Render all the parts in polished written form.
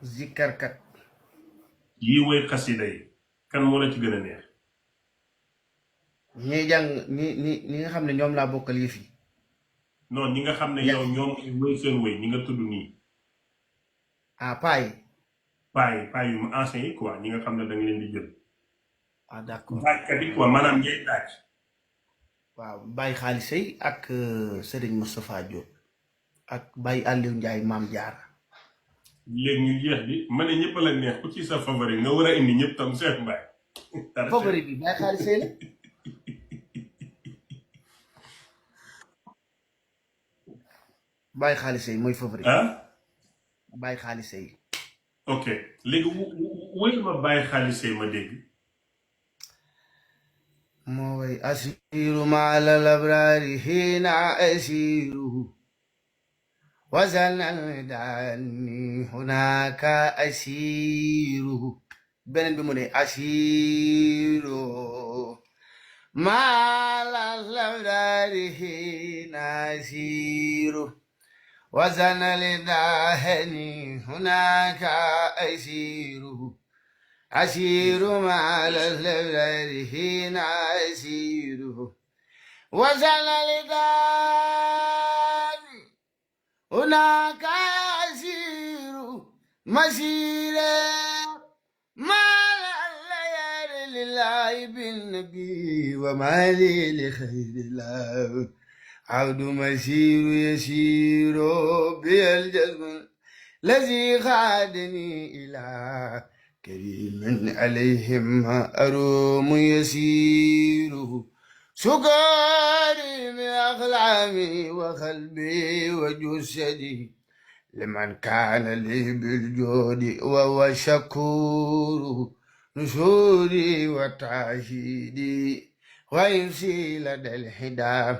zikarkat. yi woy xasida yi kan moo la ci gën a neex. ñi jàng ñi nga xam ne ñoom laa bokkal yëf yi. non ñi nga xam ne yow ñoom woy seen woy ñi nga tudd nii. ah paa yi. paa yu ancien yi quoi ñi nga xam ne da nga leen di jël. ah d'accord daajkat yi quoi maanaam ñay daaj. waaw Baye Xaalis Sey ak Serigne Moustapha Diop ak Baye Aliou Ndiaye Maam Jaara. léegi ñu jeex bi ma ne ñëpp la neex ku ci sa favori nga war a indi ñëpp tam Cheikh Mbaye. favori bi Baye Xaalis Sey la. Baye Xaalis Sey mooy favori. ah. Baye Xaalis Sey. ok léegi wóyul ma Baye Xaalis Sey ma dégg. moo way asiru ma la labrari hina asiru wasanal daani hunaka asiru beneen bi mu ne asiru ma la labrari hina asiru wasanal daani hunaka asiru أسير مع الأبرار حين أسير وصل لدار هناك أسير مسيرا مع الليالي لله بالنبي وما لي لخير الله عبد مسير يسير بالجزم الذي خادني إلى كريم عليهم أروم يسير سكاري من أخلامي وقلبي وجسدي لمن كان لي بالجود وهو شكور نشوري وتعشيدي ويمسي لدى الحدى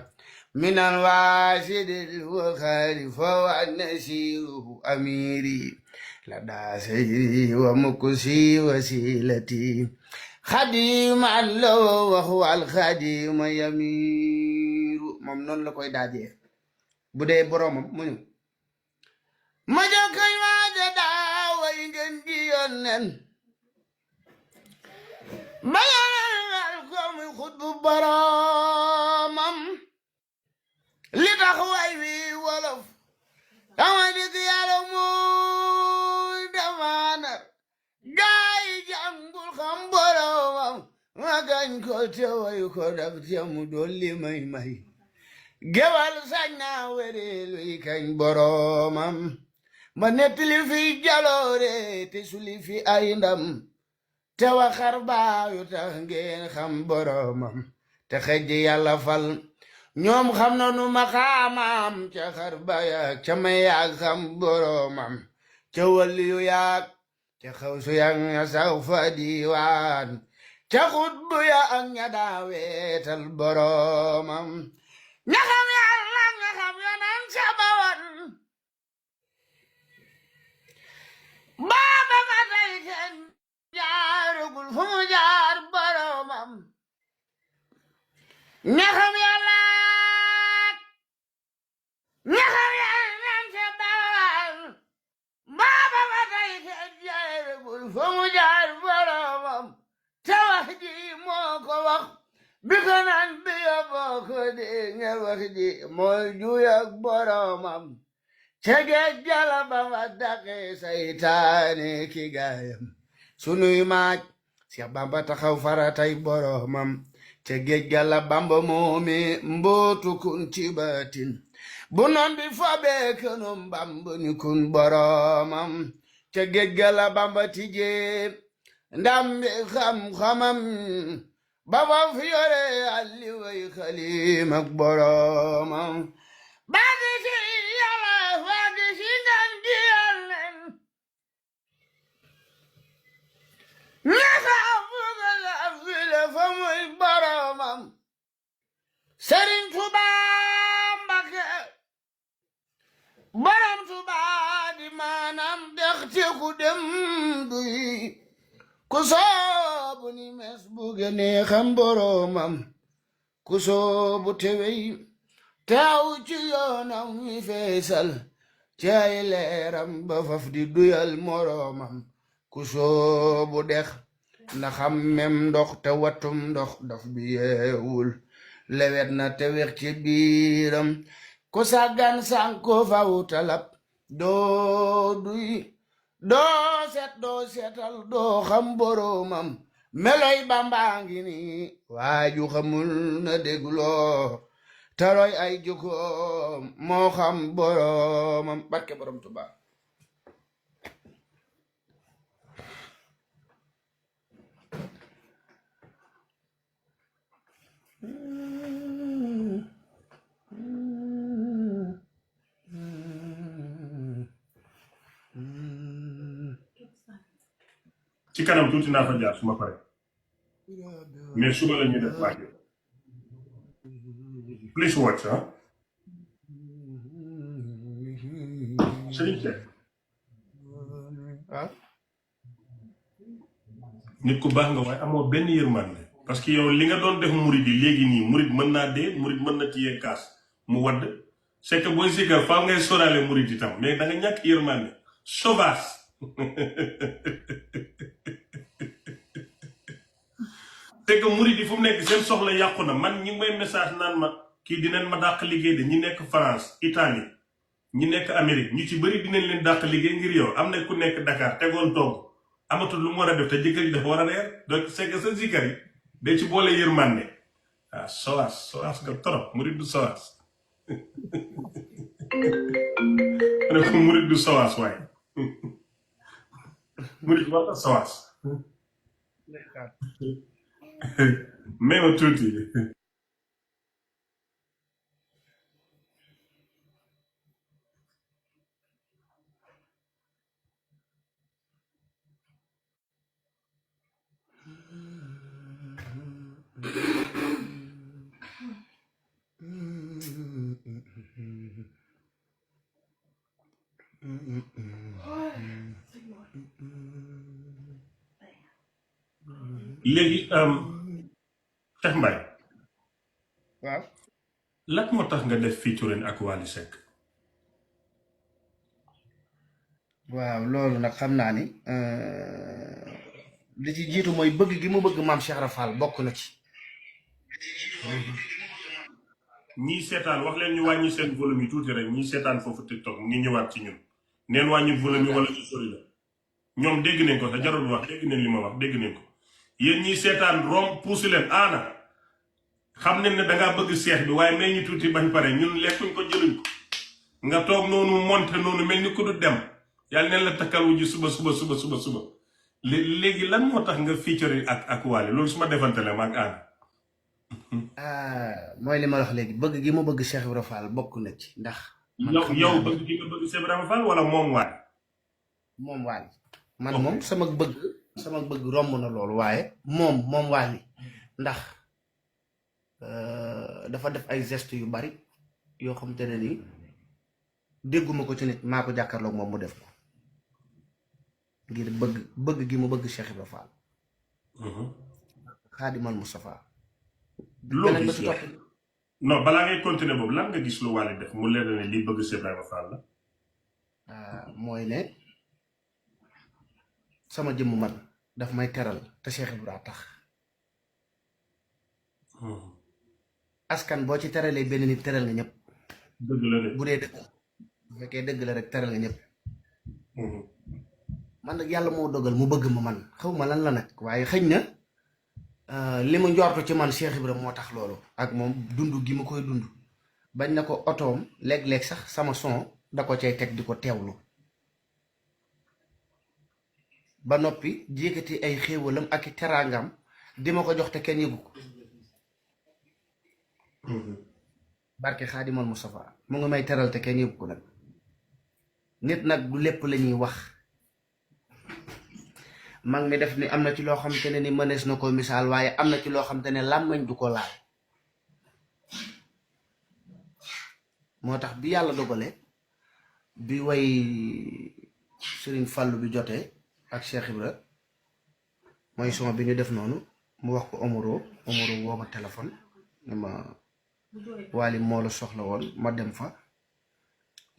من الواسد الوخالف والنسير أميري لدى سيري ومكسي وسيلتي خديم الله وهو الخديم يمير ممنون لكوي داجي بودي بروم منو ما جوكاي ما دا وينген ديونن ما يالكم خطب برامم لتخوي وي ولف dama di yàlla muy damaana gaay jàngul xam boromam ma gañ ko teeway ko daf mu dolli may gewal sañ naa were luy kañ boromam ma nettali fi jaloore te suli fi ay ndam te waxar baayu tax ngeen xam boromam te xëj yàlla fal ñoom xam na nu maqaamam ca xar bayak ca may yaag xam boromam ca waliyu yaag ca xawsu yaag ña saw fa diiwaan ca xutbu ya ak ña daaweetal boromam ña xam yàlla ña xam yonen ca bawan baaba ba tey kenn jaarugul fu mu jaar boromam ña xam yàlla ñaxam yaa ca bawal baaba ba tey kenn jaarugul fu mu jaar boromam te wax ji moo ko wax bi ko naan bi ya boo ko dee nga wax ji mooy juyak boromam ca géej jala ba ma daqe saytaane ki gaayam sunuy maaj Seex Bamba taxaw faratay boromam ca géej gala Bamba moomi mbootu kun ci baatin bu noon bi fabee kënum Bamba ni kun boromam ca géej gala Bamba tijee ndam bi xam-xamam ba fa fi yore alli way xalim ak boromam baadi si yàlla baadi si ngan di yàllen ñasa afugal afile fa muy boromam Sëriñ Tuubaa Mbàkke borom Tuubaa di maanam dex te ku dem duy ku soobu ni mes bu gene xam boromam ku soobu tewey taw ci yoonam mi feesal cay leeram ba faf di duyal moroomam ku soobu dex na xam mem ndox te watum ndox dof bi yeewul lewet na te wex ci biiram ku sàggan sànko faw talab doo duy doo seetal doo xam boroomam meloy Bàmbaa ngi ni waaju xamul na dégloo taroy ay jukkoom moo xam boroomam barke borom Tuubaa ci kanam tuuti naa fa jaar su ma pare mais suba la ñuy def laaj please watch Serigne Cheikh nit ku baax nga waaye amoo benn yërmande parce que yow li nga doon def murid yi léegi nii murid mën naa dee murid mën na téye kaas mu wadd c'est que booy sigar faaw ngay sóoraale murid itam mais da nga ñàkk yërmande sauvage c'est que murid yi fu mu nekk seen soxla yàqu na man ñi may message naan ma kii dinañ ma dàq liggéey de ñi nekk France Italie ñi nekk Amérique ñu ci bëri dinañ leen dàq liggéey ngir yow am na ku nekk Dakar tegoon togg amatul lu mu war a def te jëkkër ji dafa war a reer donc c'est que sa zikar yi day ci boole yërmande ah sowaas nga torop murid du sowaas ne ko murid du sowaas waaye murid war na sowaas mais ma tuuti léegi Cheikh Mbaye waaw lan moo tax nga def featuring ak Wally Seck waaw loolu nag xam naa ni li ci jiitu mooy bëgg gi mu bëgg maam Cheikh Rafal bokk na ci ñii seetaan wax leen ñu wàññi seen volume yi tuuti rek ñii seetaan foofu TikTok mu ngi ñëwaat ci ñun neen wàññi volume yi wala ci sori la ñoom dégg nañ ko sa jarul wax dégg nañ li ma wax dégg nañ ko yéen ñii seetaan rom puusi leen aana xam nañ ne dangaa bëgg seex bi waaye may ñu tuuti bañ pare ñun lekkuñ ko jëluñ ko nga toog noonu monte noonu mel ni ku du dem yàlla neen la takkal wu ji suba léegi lan moo tax nga featuring ak Wally loolu su ma defante la ma ak aana mooy li ma wax léegi bëgg gi mu bëgg Cheikh Ibra Fall bokk na ci ndax yow bëgg gi nga bëgg Cheikh Ibra Fall wala moom Wally man moom sama bëgg romb na loolu waaye moom Wally ndax dafa def ay gestes yu bari yoo xam te ne nii dégguma ko ci nit maa ko jàkkaarloog moom mu def ko ngir bëgg gi mu bëgg Cheikh Ibra Fall Xaadimal Mustafa loo gis la non balaa ngay continuer boobu lan nga gis lu Wally def mu leer ne lii bëgg Cheikh Ibra Fall la mooy ne sama jëmm man daf may teral te Cheikh Ibra tax askan boo ci teralee benn nit teral nga ñëpp dëgg la de bu dee dëgg bu fekkee dëgg la rek teral nga ñëpp man nag yàlla moo dogal mu bëgg ma man xaw ma lan la nag waaye xëñ na li mu njortu ci man Cheikh Ibra moo tax loolu ak moom dund gi ma koy dund bañ na ko otoom léeg-léeg sax sama son da ko cay teg di ko teewlu ba noppi jékkati ay xéewalam ak i teraangam di ma ko jox te kenn yëgu ko barke Xaadimal Mustafa mu ngi may teral te kenn yëgu ko nag nit nag du lépp la ñuy wax mag mi def ni am na ci loo xam te ne ni mënees na ko misaal waaye am na ci loo xam te ne làmmañ du ko laal moo tax bi yàlla dogale bi way Sëriñ Fallu bi jotee ak Cheikh Ibra mooy son bi ñu def noonu mu wax ko Omaro woo ma téléphone ne ma Wally moo la soxla woon ma dem fa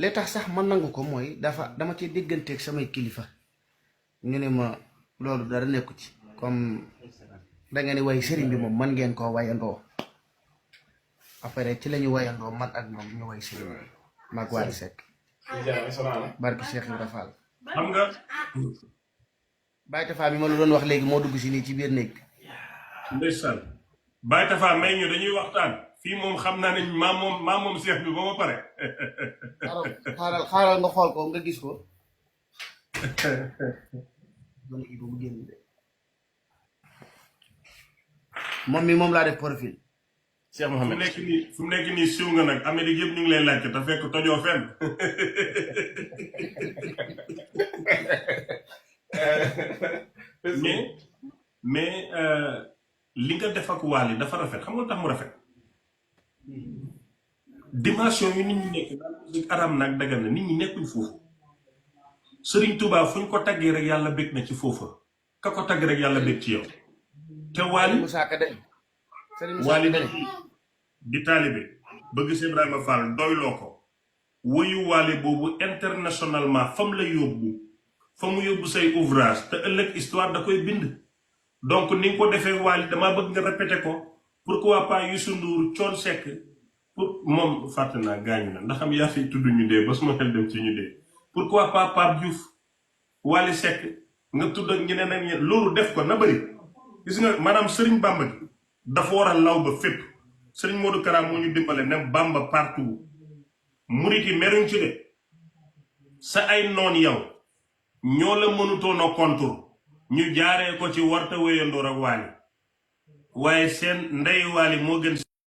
li tax sax man nangu ko mooy dama ci digganteeg samay kilifa ñu ne ma loolu dara nekku ci comme da nga ni way sëriñ bi moom man ngeen koo wayandoo après ci lañu wayandoo man ak moom ñu way sëriñ bi mag Wally Seck barki Cheikh Ibra Fall xam nga Baye Tafa bi ma la doon wax léegi moo dugg si nii ci biir néeg bi ndeysaan Baye Tafa may ñu dañuy waxtaan fii moom xam naa ne maa moom Cheikh bi ba ma pare xaaral nga xool ko nga gis ko moom mi moom laa def profil Cheikh Mohamed fu mu nekk nii siw nga nag Amérique yëpp ñu ngi lay laajte te fekk tojoo fenn mais li nga def ak Wally dafa rafet xam nga tax mu rafet dimension yi nit ñi nekk naan musique aram nag dagan na nit ñi nekkuñ foofu Serigne Touba fu ñu ko taggee rek yàlla bég na ci foofa ka ko tagg rek yàlla bég ci yow te Wally di taalibe bëgg si Ibrahima Fall doyloo ko woyu Wally boobu internationalement fam la yóbbu fa mu yóbbu say ouvrage te ëllëg histoire da koy bind donc ni nga ko defee Wally damaa bëgg nga répété ko pourquoi pas Youssou Ndour Thione Seck pour moom fàtte naa gaañu na ndax am yaa fi tudd ñu dee ba suma xel dem ci ñu dee pourquoi pas Pape Diouf Wally Seck nga tudd ak ñeneen ak ñeneen loolu def ko na bëri gis nga maanaam Serigne Bamba gi dafa war a law ba fépp Serigne Modou Kara moo ñu dimbale ne Bamba partout murit yi meruñ ci de sa ay noon yow ñoo la mënutoon a contour ñu jaaree ko ci warta wéyandoor ak Wally waaye seen ndey Wally moo gën